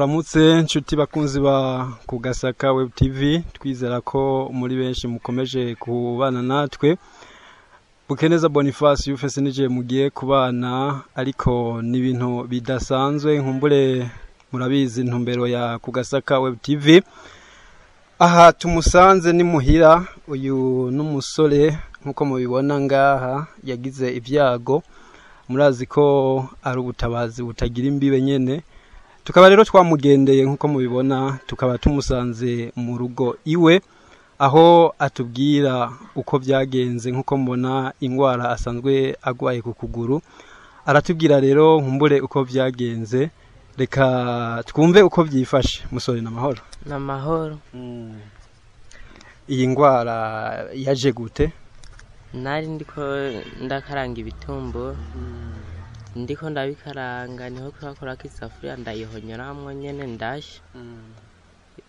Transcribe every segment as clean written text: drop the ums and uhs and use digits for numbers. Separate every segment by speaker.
Speaker 1: Ndabaramutse nshuti bakunzi ba Kugasaka Web TV, twizera ko muri benshi mukomeje kubana natwe. Bukeneza Boniface yufese nije mugiye kubana, ariko ni ibintu bidasanzwe nkumbure murabizi intumbero ya Kugasaka Web TV. Aha tumusanze ni muhira, uyu n'umusore nkuko mubibona ngaha yagize ibyago. Murazi ko ari ubutabazi butagira imbibe nyene. Tukaba rero twamugendeye nkuko mubibona, tukaba tumusanze mu rugo iwe aho atubwira uko byagenze nkuko mubona ingwara asanzwe agwaye ku kuguru. Aratubwira rero nkumbure uko byagenze, reka twumve uko byifashe. Musore, n'amahoro?
Speaker 2: N'amahoro.
Speaker 1: Iyi ngwara yaje gute?
Speaker 2: Nari ndiko ndakaranga ibitumbu, ndiko ndabikaranga niho twakorako isafuriya ndayihonyoramwo nyene ndasha.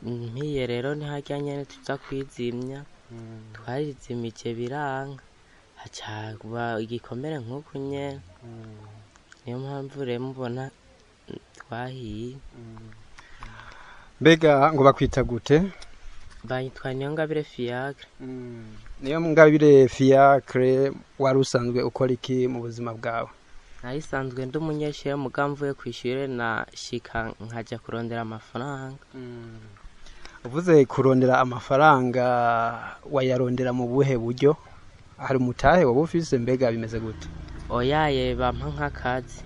Speaker 2: Mpiye rero ntiharya nyene tuza kwizimya, twarizimije biranga, haca haba igikomere nk'uku nyene. Niyo mpamvu rero mubona twahiye.
Speaker 1: Mbega ngo bakwita gute?
Speaker 2: Banyitwa Niyongabire Fiacre.
Speaker 1: Niyongabire Fiacre, wari usanzwe ukora iki mu buzima bwawe?
Speaker 2: Narisanzwe ndi umunyeshure, muga mvuye kw'ishure nashika nkaja kurondera amafaranga.
Speaker 1: Uvuze kurondera amafaranga, wayarondera mu buhe buryo? Hari umutahe woba ufise? Mbega bimeze gute?
Speaker 2: Oyaye, bampa nk'akazi.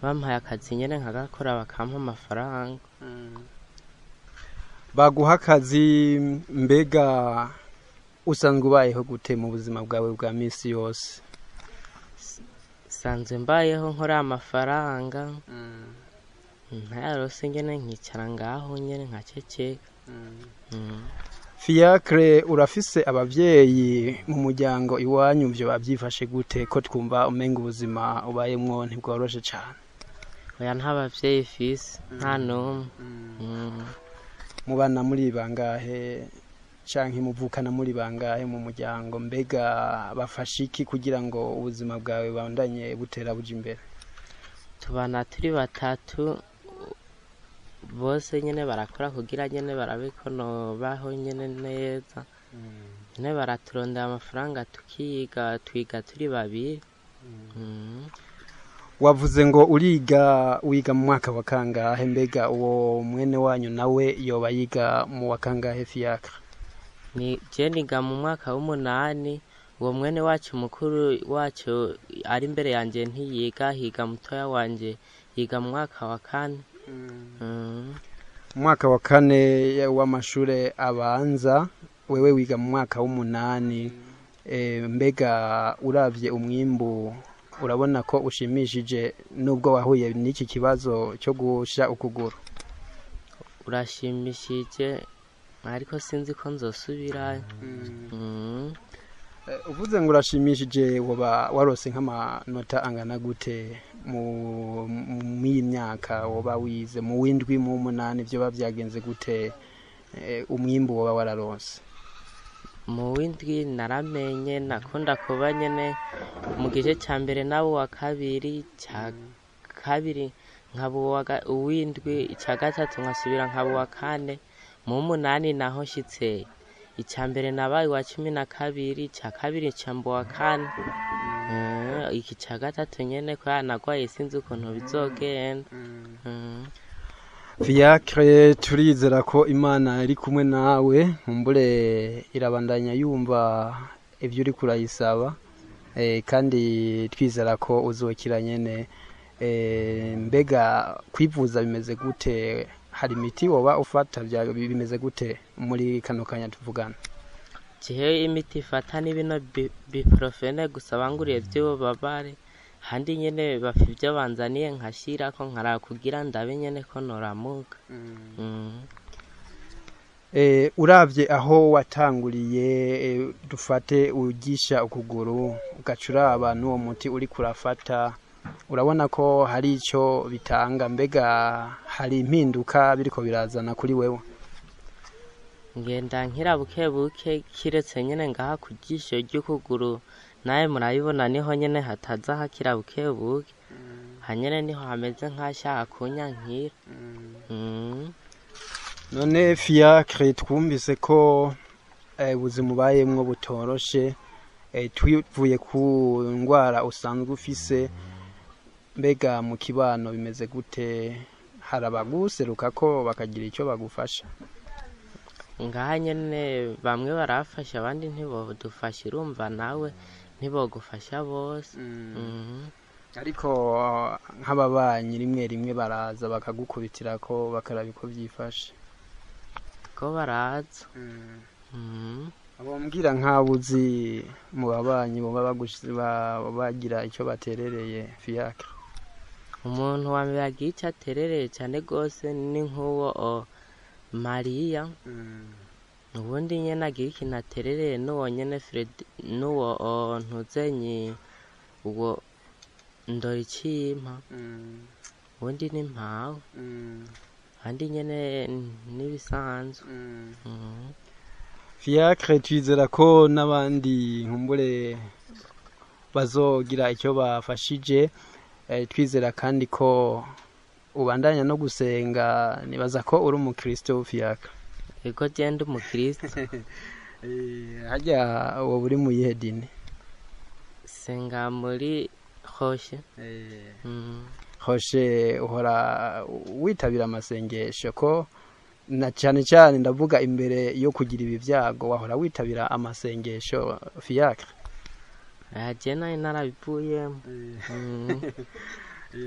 Speaker 2: Bampaye akazi nyene nkagakora bakampa amafaranga.
Speaker 1: Baguha akazi, mbega usanzwe ubayeho gute mu buzima bwawe bwa misi yose?
Speaker 2: Sanzwe mbayeho nkora amafaranga, ntayarose nyene nkicara ngaho nyene nkaceceka.
Speaker 1: Fiacre, urafise abavyeyi mu muryango iwanyu? Ivyo bavyifashe gute ko twumva umenga ubuzima ubayemwo ntibworoshe cane?
Speaker 2: Oya, nta bavyeyi mfise, nta n'umwe.
Speaker 1: Mubana muri bangahe canke muvukana muri bangahe mu muryango? Mbega bafashe iki kugira ngo ubuzima bwawe bubandanye butera buja imbere?
Speaker 2: Tubana turi batatu, bose nyene barakora kugira nyene barabe ko nobaho nyene neza. Nyene baraturondera amafaranga tukiga, twiga turi babiri.
Speaker 1: Wavuze ngo uriga, wiga mu mwaka wa kangahe? Mbega uwo mwene wanyu nawe yoba yiga mu wa kangahe, Fiacre?
Speaker 2: Ni je niga mu mwaka w'umunani, uwo mwene wacu mukuru wacu ari imbere yanje ntiyiga, higa mutoya wanje yiga mu mwaka wa kane.
Speaker 1: Mu mwaka wa kane w'amashure abanza, wewe wiga mu mwaka w'umunani. Mbega uravye umwimbu urabona ko ushimishije nubwo wahuye n'iki kibazo cyo gusha ukuguru?
Speaker 2: Urashimishije, ariko sinzi ko nzosubirayo.
Speaker 1: Uvuze ngo urashimishije, woba warose nk'amanota angana gute mu mw'iyi myaka woba wize, mu w'indwi, mu w'umunani, vyoba vyagenze gute, umwimbu woba wararonse?
Speaker 2: Mu w'indwi naramenye, nakunda kuba nyene mu gice ca mbere nabo wa kabiri, ca kabiri nkaba uw'indwi, ica gatatu nkasubira nkaba uwa kane. Mu w'umunani naho nshitse ica mbere nabaye uwa 12, ica kabiri nca mba uwa kane. Iki ca gatatu nyene kubera nagwaye sinzi ukuntu bizogenda.
Speaker 1: Fiacre, turizera ko Imana iri kumwe nawe, nkumbure irabandanya yumva ivyo uriko urayisaba, kandi twizera ko uzokira nyene. Mbega kwivuza bimeze gute? Hari imiti woba ufata? Bimeze gute muri kano kanya tuvugana?
Speaker 2: Jewe imiti ifata ni bino biprofene gusa banguriye vy'ububabare, handi nyene bafise ivyo banzaniye nkashirako nkaraba kugira ndabe nyene ko noramuka.
Speaker 1: Uravye aho watanguriye, dufate ugisha ukuguru, ugaca uraba n'uwo muti uriko urafata, urabona ko hari ico bitanga? Mbega hari impinduka biriko birazana kuri wewe?
Speaker 2: Ngenda nkira buke buke, kiretse nyene ngaha ku jisho ry'ukuguru, nawe murabibona niho nyene hataza hakira buke buke. Hanyene niho hameze nk'ashaka kunyankira.
Speaker 1: None Fiacre, twumvise ko ubuzima ubayemwo butoroshe, tuvuye ku ndwara usanzwe ufise, mbega mu kibano bimeze gute? Hari abaguseruka ko bakagira icyo bagufasha?
Speaker 2: Ngaha nyene bamwe barafasha, abandi ntibodufasha, urumva nawe ntibogufasha bose.
Speaker 1: Ariko nk'ababanyi rimwe rimwe baraza bakagukubitira ko bakaraba uko byifashe?
Speaker 2: Ko baraza.
Speaker 1: Abombwira nk'abuzi mu babanyi boba bagira icyo baterereye Fiacre?
Speaker 2: Umuntu wa mbere agira icyo aterereye cyane rwose ni nk'uwo Mariya. Ubundi nyene agira ikintu aterereye n'uwo nyene Fred, n'uwo ntuzenyi, uwo Ndoricimpa. Ubundi ni mpawe, abandi nyene n'ibisanzwe.
Speaker 1: Fiacre, twizera ko n'abandi nkumbure bazogira icyo bafashije. Twizera kandi ko ubandanya no gusenga, nibaza ko uri umukristo Fiacre?
Speaker 2: Ego, je ndi umukristo.
Speaker 1: Harya wowe uri mu yihe dini?
Speaker 2: Senga muri Hoshe.
Speaker 1: Hoshe, uhora witabira amasengesho? Ko na cyane cyane ndavuga imbere yo kugira ibi byago, wahora witabira amasengesho Fiacre?
Speaker 2: Je nari narabivuyemo.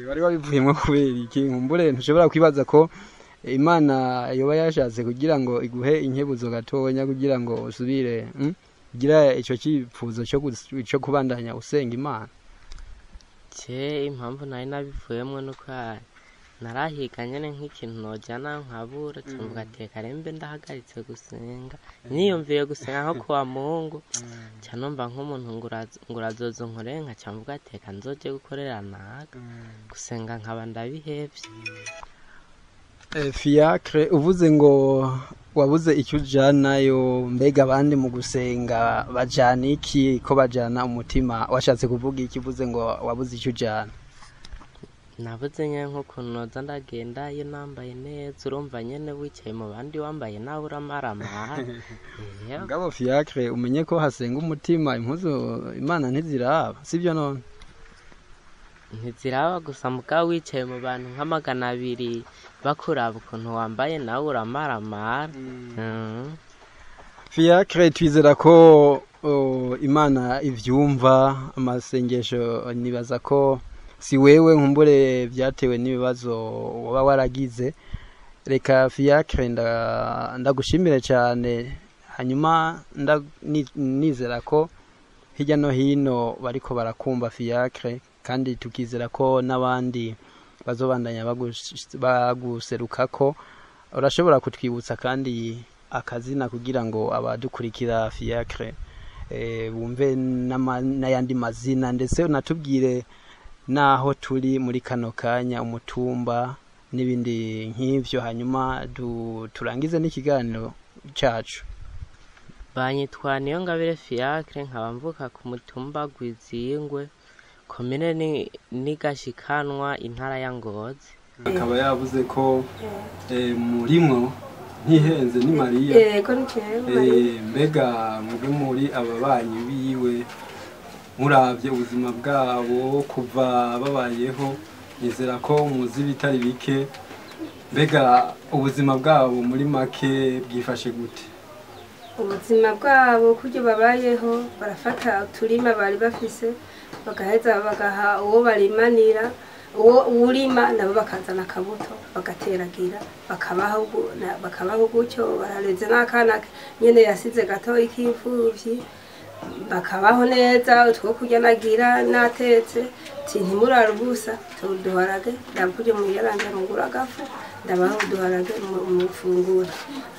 Speaker 1: Wari wabivuyemo kubera iki? Nkumbure ntushobora kwibaza ko Imana yoba yashatse kugira ngo iguhe inkebuzo gatonya kugira ngo usubire ugira icyo cyifuzo cyo kubandanya usenga Imana?
Speaker 2: Je impamvu nari nabivuyemo nuko narahiga nyene nk'ikintu nojana nkabura, mvuga ati reka rembe ndahagaritse gusenga. Niyumviye gusenga nko kuwa Mungu, nca numva nk'umuntu ngo urazoza unkorere, nkaca mvuga ati reka nzoje gukorera naka, gusenga nkaba ndabihevye.
Speaker 1: Fiacre, uvuze ngo wabuze icyo ujanayo, mbega abandi mu gusenga bajana iki? Ko bajana umutima, washatse kuvuga iki uvuze ngo wabuze icyo ujana?
Speaker 2: Nabuze nyene nk'ukuntu noza ndagenda iyo nambaye neza, urumva nyene wicaye mu bandi wambaye nawe uramaramara.
Speaker 1: Ngabo Fiacre, umenye ko hasenga umutima, impuzu Imana ntiziraba, sibyo none?
Speaker 2: Ntiziraba gusa, mugabo wicaye mu bantu nka 200 bakuraba ukuntu wambaye nawe uramaramara.
Speaker 1: Fiacre, twizera ko Imana ivyumva amasengesho, nibaza ko si wewe nkumbure byatewe n'ibibazo waba waragize. Reka Fiacre ndagushimire cyane, hanyuma nizera ko hirya no hino bariko barakumva Fiacre, kandi tukizera ko n'abandi bazobandanya baguserukako. Urashobora kutwibutsa kandi akazina kugira ngo abadukurikira Fiacre bumve n'ayandi mazina, ndetse unatubwire naho turi muri kano kanya, umutumba n'ibindi nk'ivyo, hanyuma turangize n'ikiganiro cacu.
Speaker 2: Banyitwa Niyongabire Fiacre, nkaba mvuka ku mutumba Gwizingwe, komine ni Gashikanwa, intara ya Ngozi.
Speaker 1: Akaba yavuze ko murimwo ntihenze ni Mariya.
Speaker 3: Yego, ni jewe Mariya.
Speaker 1: Mbega mwebwe muri ababanyi biwe, muravye ubuzima bwabo kuva babayeho, nizera ko muzi bitari bike, mbega ubuzima bwabo muri make bwifashe gute?
Speaker 3: Ubuzima bwabo kuryo babayeho, barafata uturima bari bafise bagaheza bagaha uwo barimanira, uwo urima nabo bakazana akabuto bagateragira, bakabaho gutyo. Barareze n'akana nyene yasize gato ikimfuvyi, bakabaho neza. Utwo kurya nagira natetse, ti ntimurara ubusa, tuduharage ndakuje muyaranje mugura agafu, ndabaha uduharage mufungura.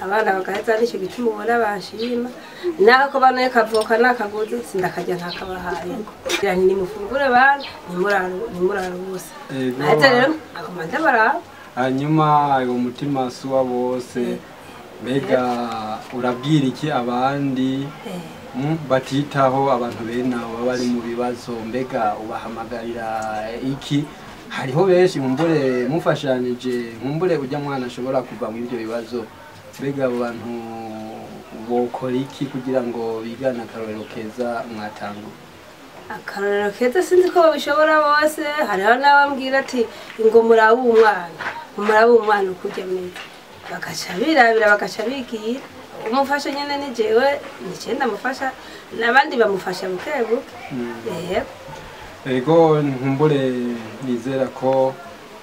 Speaker 3: Abana bagaheza, nico gituma ubona banshima, naho ko bana kavoka nakaguze sindakarya ntakabahaye, kugira nti nimufungure bana, ntimurara ubusa. Aheza rero aguma ndabaraba.
Speaker 1: Hanyuma uwo mutima si uwa bose, mbega urabwira iki abandi batitaho abantu bene abo baba bari mu bibazo? Mbega ubahamagarira iki Hariho benshi nkumbure mufashanije, nkumbure ujya mwana ashobora kuva mu ibyo bibazo. Mbega abo bantu bokora iki kugira ngo bigane akarorero keza mwatanga?
Speaker 3: Akarorero keza sinzi ko babishobora bose. Hariho n'abambwira ati ngo murabe umwana, murabe umwana ukurya neza, bagaca birabira, bagaca bigira. Umufasha nyene ni jewe, ni jewe ndamufasha, n'abandi bamufasha buke buke. Yego.
Speaker 1: Ego, nkumbure nizera ko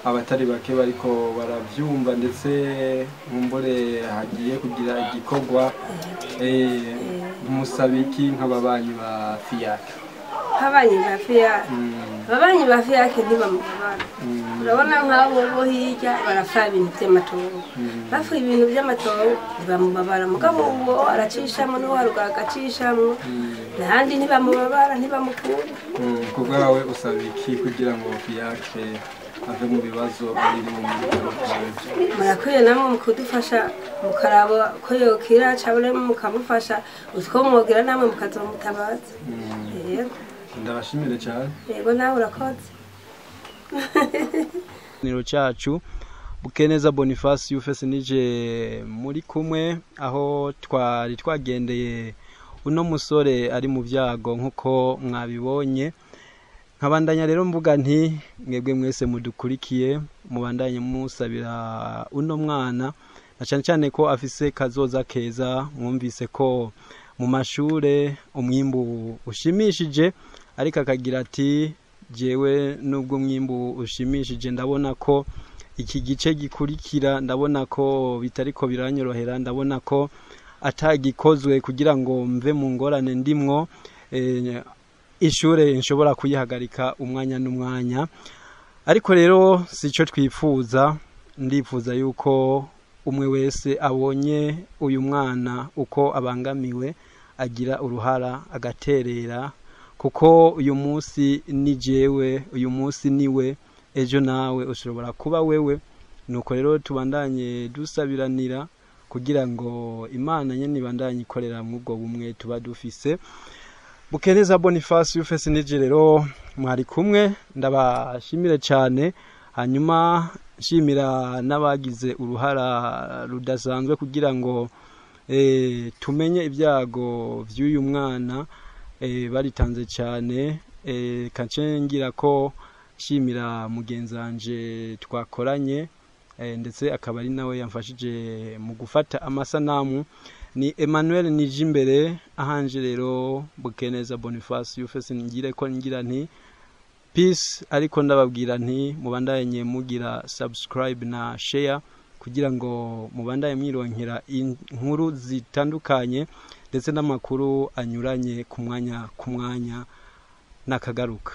Speaker 1: abatari bake bariko baravyumva, ndetse nkumbure hagiye kugira igikorwa. Musaba iki nk'ababanyi ba Fiacre?
Speaker 3: Ababanyi ba Fiacre, ababanyi ba Fiacre ntibamubabara. Urabona nk'abo bo hirya barapfa ibintu by'amatongo, bapfa ibintu by'amatongo ntibamubabara, mugabo uwo aracishamo n'uwo haruguru agacishamo, n'ahandi ntibamubabara, ntibamukunda.
Speaker 1: Ku bwawe usaba iki kugira ngo Fiacre ave mu bibazo arimo muri kano kanya?
Speaker 3: Murakwiye namwe mu kudufasha, mukaraba ko yokira, cabure mukamufasha utwo mwogira, namwe mukazomutabaza. Yego.
Speaker 1: Ndabashimire cyane.
Speaker 3: Yego, nawe urakoze.
Speaker 1: Ikiganiro cyacu, Bukeneza Boniface Yufese nije muri kumwe, aho twari twagendeye uno musore ari mu byago nk'uko mwabibonye. Nkabandanya rero mvuga nti mwebwe mwese mudukurikiye, mubandanye musabira uno mwana, na cyane cyane ko afise kazoza keza. Mwumvise ko mu mashure umwimbu ushimishije, ariko akagira ati jewe nubwo umwimbu ushimishije, ndabona ko iki gice gikurikira, ndabona ko bitariko biranyorohera, ndabona ko atagikozwe kugira ngo mve mu ngorane ndimwo, ishure nshobora kuyihagarika umwanya n'umwanya. Ariko rero sico twifuza. Ndifuza yuko umwe wese abonye uyu mwana uko abangamiwe agira uruhara agaterera, kuko uyu munsi ni jewe, uyu munsi niwe, ejo nawe ushobora kuba wewe. Nuko rero tubandanye dusabiranira kugira ngo Imana nyene ibandanye ikorera mu ubwo bumwe tuba dufise. Bukeneza Boniface Yufese nije rero mwari kumwe, ndabashimire cyane. Hanyuma nshimira n'abagize uruhara rudasanzwe kugira ngo tumenye ibyago by'uyu mwana, baritanze cyane. Kace ngira ko nshimira mugenzanje twakoranye, ndetse akaba ari nawe yamfashije mu gufata amasanamu, ni Emmanuel Nijimbere. Ahanje rero Bukeneza Boniface Yufese, ngire ko ngira nti peace, ariko ndababwira nti mubandanye mugira subscribe na share kugira ngo mubandanye mwironkera inkuru zitandukanye ndetse n'amakuru anyuranye ku mwanya ku mwanya. Nakagaruka.